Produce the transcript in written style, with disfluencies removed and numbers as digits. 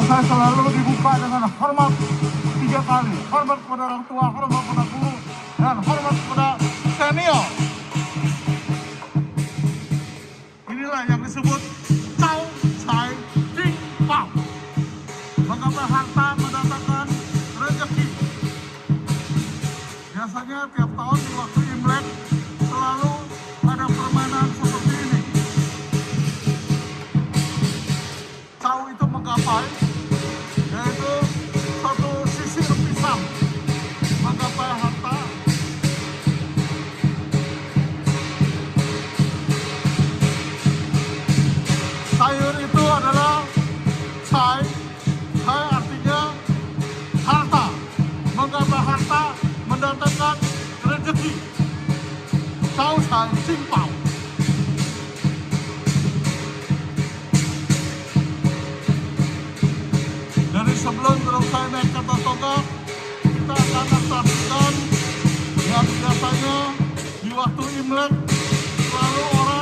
Saya selalu dibuka dengan hormat 3 kali. Hormat kepada orang tua, hormat kepada guru, dan hormat kepada senior. Inilah yang disebut Cao Cai Jing Pao. Menggapai harta mendatangkan rezeki. Biasanya tiap tahun di waktu Imlek selalu ada permainan seperti ini. Cao itu menggapai, yaitu satu sisir pisang menggapai harta. Sayur itu adalah cai, cai artinya harta, menggapai harta mendatangkan rezeki. Cao Cai Jing Pao. Dari sebelum saya naik ke Toga, kita akan saksikan yang biasanya di waktu Imlek selalu orang